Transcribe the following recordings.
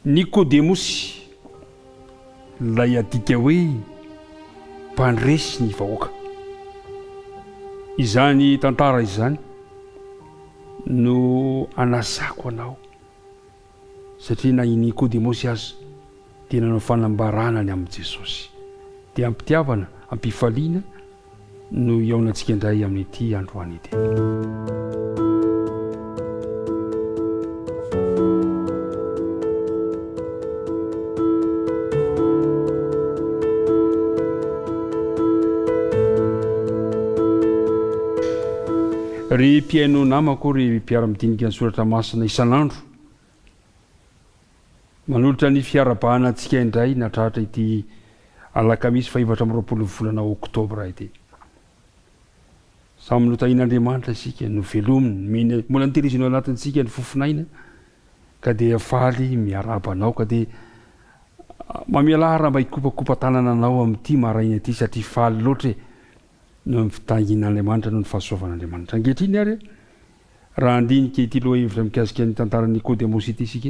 Nikodemosy, ilay adika hoe mpandresy ny vahoaka. Izany tantara izany no anasako anao, satria na i Nikodemosy aza dia nanao fanambarana ny amin'i Jesosy. Dia am-pitiavana, am-pifaliana no hihaonantsika indray amin'ity androany ity. Ry mpihaino namako, ry mpiara-midinika ny soratra masina isan'andro, Manolotra ny fiarahabana antsika indray natratra ity alakamisy fahefatra amby 20 ny volana oktobra ity. Samy notahian'Andriamanitra isika, novelominy, nomeny, mbola notehiriziny ao anatintsika ny fofon'aina ka dia faly miarahaba anao ka dia mamelà raha mba hikopakopa-tanana anao amin'ity maraina ity satria faly loatra e noho ny fitahian'Andriamanitra noho ny fahasoavan'Andriamanitra. Ankehitriny ary Raha handinika ity lohahevitra mikasika ny tantaran'i Nikodemosy ity isika,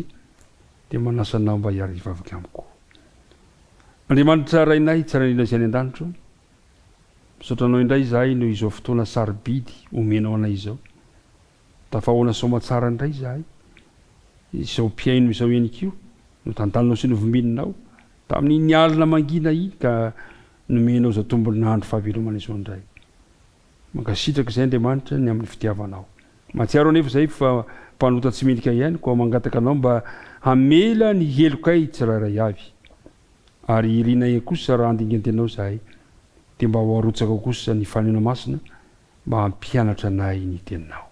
dia manasa anao mba hiara-hivavaka amiko. Andriamanitra Rainay, tsara indrindra izay any an-danitra ô, misaotra Anao indray izahay noho izao fotoana sarobidy omenao anay izao. Tafahoana soamatsara indray izahay. Izao mpihaino izao ihany koa no tantaninao sy novimbininao tamin'iny alina mangina iny ka nomenao izao tombon'andro fahavelomana izao indray. Mankasitraka izay Andriamanitra ny amin'ny fitiavanao. Mahatsiaro anefa izahay fa mpanota tsy mendrika ihany koa mangataka anao mba hamela ny helokay tsirairay avy. Ary irinay kosa raha handingan-tenao izahay dia mba ho arotsakao kosa ny Fanahinao Masina mba hampianatra anay ny teninao.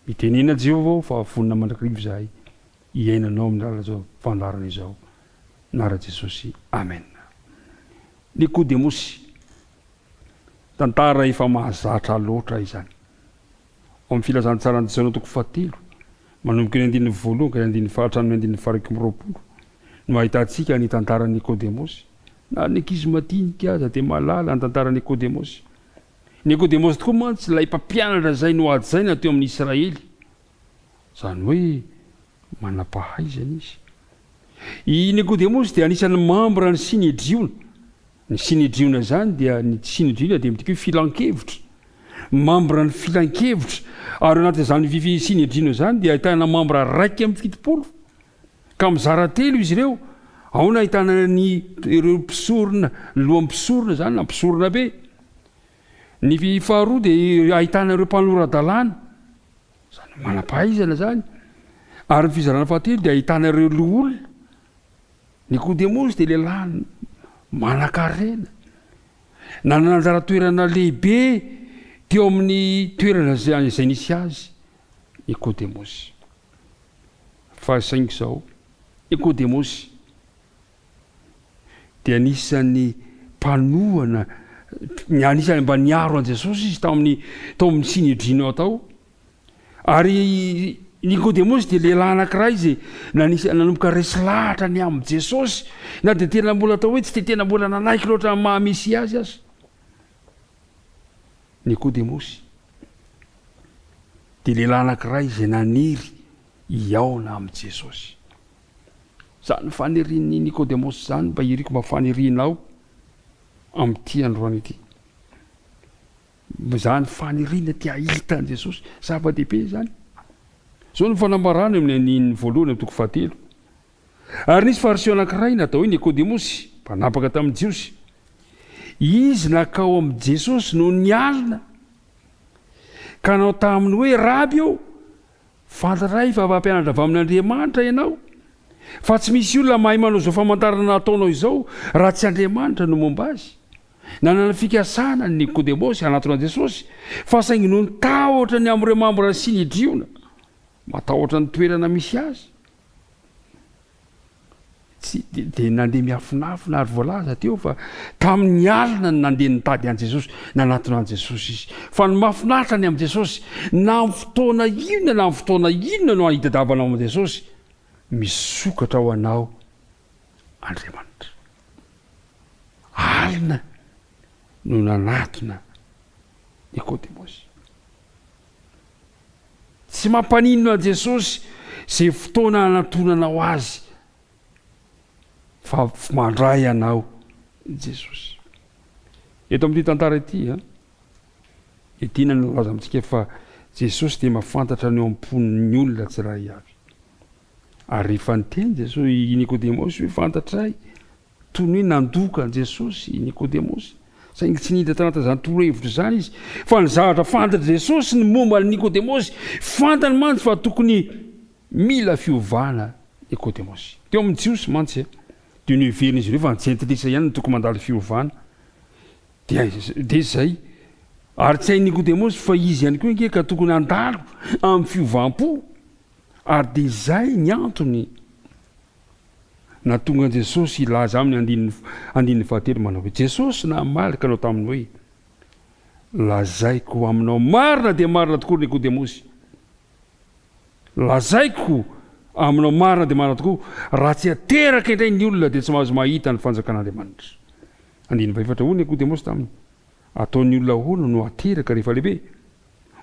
Mitenena Jehovah ô fa vonona mandrakariva izahay hiaina anao amin'ny alalan'izao fandaharana izao. Anaran'i Jesosy. Amen. Nikodemosy. Tantara efa mahazatra loatra izany. Ao amin'ny Filazantsaran'i Jaona toko fahatelo, manomboka ny andininy voalohany ka ny andininy faha hatramin'ny andininy faha-21 no ahitantsika ny tantaran'i Nikodemosy. Na ny ankizy madinika aza dia mahalala ny tantaran'i Nikodemosy. Nikodemosy tokoa mantsy ilay mpampianatra izay nohajaina teo amin'ny Israely. Izany hoe manam-pahaizana izy. I Nikodemosy dia anisan'ny mambran'ny Synedriona. Ny Synedriona izany dia, ny Synedriona dia midika hoe filankevitra. Mambran'ny filankevitra. Ary ao anatin'izany fifi Synedriona izany dia ahitana mambra 71. Ka mizara telo izy ireo. Ao no ahitana ny ireo mpisorona, lohan'ny mpisorona izany na mpisorona be. Ny faharoa dia ahitana ireo mpanora-dalàna. Izany hoe manam-pahaizana izany. Ary ny fizarana fahatelo dia ahitana ireo loholona. Nikodemosy dia lehilahy manan-karena. Nanana anjara toerana lehibe teo amin'ny toerana izay nisy azy Nikodemosy. Fa saingy izao, Nikodemosy dia anisan'ny mpanohana, anisan'ny mba niaro an'i Jesosy izy tao amin'ny tao amin'ny Synedriona tao. Ary Nikodemosy dia lehilahy anankiray izay nanisy nanomboka resy lahatra ny amin'i Jesosy, na dia tena mbola atao hoe tsy dia tena mbola nanaiky loatra ny maha Mesia azy aza. Nikodemosy dia lehilahy anankiray izay naniry hihaona amin'i Jesosy. Izany fanirian'i Nikodemosy izany mba iriko mba fanirianao amin'ity androany ity. Izany faniriana te hahita an'i Jesosy, zava-dehibe izany. Izao no fanambarana eo amin'ny andininy voalohany amin'ny toko fahatelo. Ary nisy Fariseo anankiray natao hoe Nikodemosy, mpanapaka tamin'ny Jiosy. Izy nankao amin'i Jesosy nony alina, ka nanao taminy hoe, Raby ô, Fantatray fa mpampianatra avy amin'Andriamanitra ianao, fa tsy misy olona mahay manao izao famantarana nataonao izao raha tsy Andriamanitra no momba azy. Nanana fikasana ny Nikodemosy hanatona an'i Jesosy, fa saingy noho ny tahotra ny amin'ireo mambran'ny Synedriona, matahotra ny toerana misy azy, Tsy dia nandeha miafinafina ary voalaza teo fa tamin'ny alina no nandeha nitady an'i Jesosy, nanatona an'i Jesosy izy. Fa ny mahafinaritra ny amin'i Jesosy, na amin'ny fotoana inona na amin'ny fotoana inona no hitadiavanao amin'i Jesosy, misokatra ho anao Andriamanitra. Alina no nanatona Nikodemosy. Tsy mampaninona an'i Jesosy izay fotoana anatonanao Azy. Fa mandray anao Jesosy. Eto amin'ity tantara ity, dia tiana ny hilaza amintsika fa Jesosy dia mahafantatra ny ao am-pon'ny olona tsirairay avy. Ary rehefa niteny Jesosy i Nikodemosy hoe fantatray, toy ny hoe nandoka an'i Jesosy i Nikodemosy. Saingy tsy niditra tanatin'izany torohevitra izany izy, fa ny zavatra fantatr'i Jesosy ny momba an'i Nikodemosy, fantany mantsy fa tokony mila fiovana Nikodemosy. Teo amin'ny Jiosy mantsy dia noheverin'izy ireo fa ny jentilisa ihany no tokony mandalo fiovana. Dia dia izay. Ary tsy hain'i Nikodemosy fa izy ihany koa ange ka tokony handalo amin'ny fiovam-po. Ary dia izay ny antony nahatonga an'i Jesosy hilaza aminy andininy andininy fahatelo manao hoe, Jesosy namaly ka nanao taminy hoe, Lazaiko aminao marina dia marina tokoa ry Nikodemosy, lazaiko aminao marina dia marina tokoa, raha tsy ateraka indray ny olona dia tsy mahazo mahita ny fanjakan'Andriamanitra. Andininy fahefatra, Hoy Nikodemosy taminy, Ataon'ny olona ahoana no ateraka rehefa lehibe?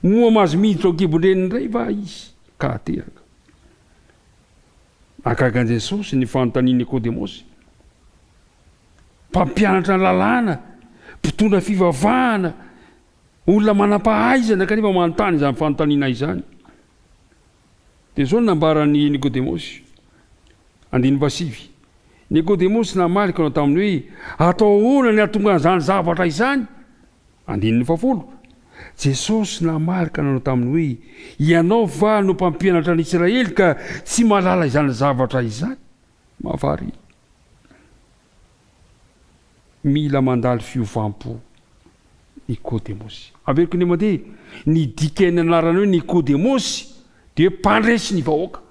Moa mahazo miditra ao an-kibon-dreniny indray va izy ka ateraka? Nahagaga an'i Jesosy ny fanontanian'i Nikodemosy. Mpampianatra ny lalàna, mpitondra fivavahana, olona manam-pahaizana kanefa manontany izany fanontaniana izany. Dia izao no nambaran'i Nikodemosy, andininy fahasivy, Nikodemosy namaly ka nanao taminy hoe, Atao ahoana ny hahatonga an'izany zavatra izany? Andininy fahafolo, Jesosy namaly ka nanao taminy hoe, Ianao va no mpampianatra ny Isiraely ka tsy mahalala izany zavatra izany? Mahavariana. Mila mandalo fiovam-po Nikodemosy. Averiko indray mandeha, ny dikan'ny anarana hoe Nikodemosy dia hoe mpandresy ny vahoaka.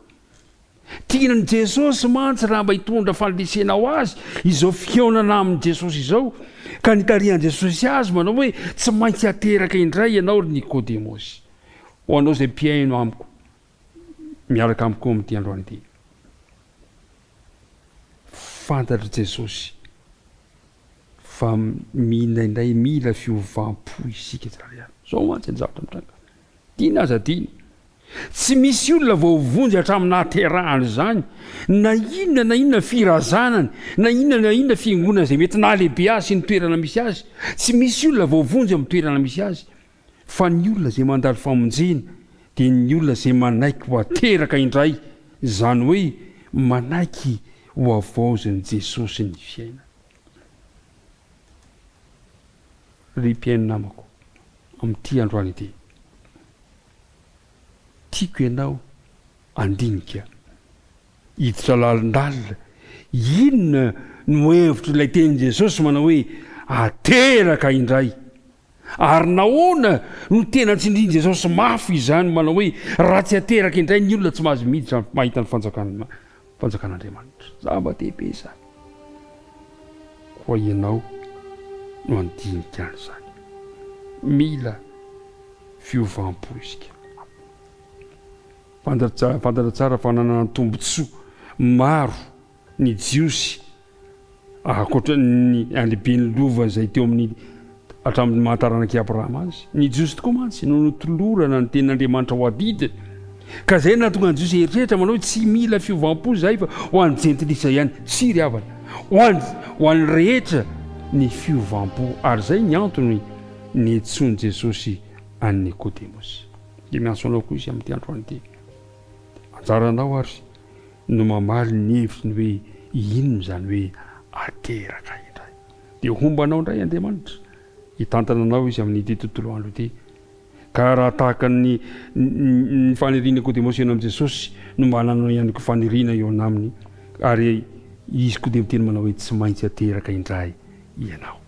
Tian'i Jesosy mantsy raha mba hitondra fandresena ho azy izao fihaonana amin'i Jesosy izao, ka nitarihan'i Jesosy azy manao hoe, Tsy maintsy ateraka indray ianao ry Nikodemosy. Ho anao izay mpihaino amiko, miaraka amiko amin'ity androany ity. Fantatr'i Jesosy fa indraindray mila fiovam-po isika tsirairay avy. Izao mantsy ny zavatra mitranga. Tiana aza tiana. Tsy misy olona voavonjy hatramin'ny nahaterahany izany, na inona na inona firazanany, na inona na inona fiangonana izay mety nahalehibe azy sy ny toerana misy azy. Tsy misy olona voavonjy amin'ny toerana misy azy. Fa ny olona izay mandalo famonjena dia ny olona izay manaiky ho ateraka indray, izany hoe manaiky ho havaozin'i Jesosy ny fiainany. Ry mpihaino namako, amin'ity androany ity, tiako ianao handinika, hiditra lalindalina, inona no hevitr'ilay tenin'i Jesosy manao hoe ateraka indray? Ary nahoana no tena tsindrin'i Jesosy mafy izany manao hoe raha tsy ateraka indray ny olona tsy mahazo miditra mahita ny fanjakan fanjakan'Andriamanitra? Zava-dehibe izany. Koa ianao no handinika an'izany. Mila fiovam-po isika. Fantatra fantatra tsara fa nanana tombontsoa maro ny Jiosy Ankoatra ny halehiben'ny lova izay teo amin'ny hatramin'ny maha taranak'i Abrahama azy. Ny Jiosy tokoa mantsy no notolorana ny tenin'Andriamanitra ho adidiny. Ka izay no nahatonga ny Jiosy hieritreritra manao hoe tsy mila fiovam-po izahay fa ho an'ny jentilisa ihany. Tsia ry havana, ho an'ny ho an'ny rehetra ny fiovam-po. Ary izay ny antony niantsoan'i Jesosy an'i Nikodemosy. Dia miantso anao koa Izy amin'ity androany ity. Anjaranao ary no mamaly ny hevitry ny hoe inona izany hoe ateraka indray. Dia homba anao indray Andriamanitra, hitantana anao Izy amin'ity tontolo andro ity. Ka raha tahaka ny ny fanirian'i Nikodemosy eo amin'i Jesosy no mba hanananao ihany koa faniriana eo aminy, ary Izy koa dia miteny manao hoe tsy maintsy ateraka indray ianao.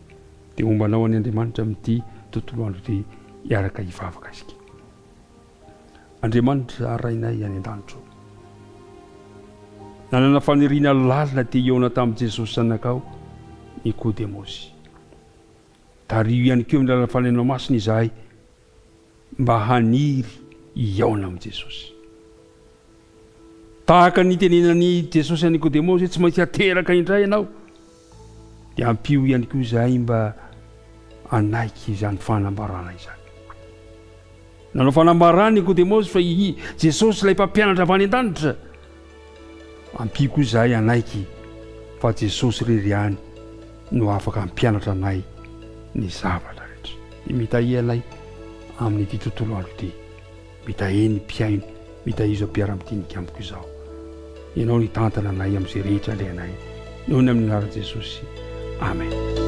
Dia homba anao anie Andriamanitra amin'ity tontolo andro ity, hiaraka hivavaka isika. Andriamanitra Rainay any an-danitra ô. Nanana faniriana lalina te hihaona tamin'i Jesosy Zanakao Nikodemosy. Tariho ihany koa amin'ny alalan'ny Fanahinao Masina izahay mba haniry hihaona amin'i Jesosy. Tahaka ny nitenenan'i Jesosy an'i Nikodemosy hoe tsy maintsy ateraka indray ianao, dia ampio ihany koa izahay mba hanaiky izany fanambarana izany. Nanao fanambarana Nikodemosy fa i Jesosy ilay mpampianatra avy any an-danitra. Ampio koa izahay hanaiky. Fa Jesosy irery ihany no afaka hampianatra anay ny zavatra rehetra. Dia mitahia anay amin'ity tontolo andro ity. Mitahia ny mpihaino, mitahia izao mpiara-midinika amiko izao. Ianao no hitantana anay amin'izay rehetra alehanay. Noho ny amin'ny anaran'i Jesosy. Amen.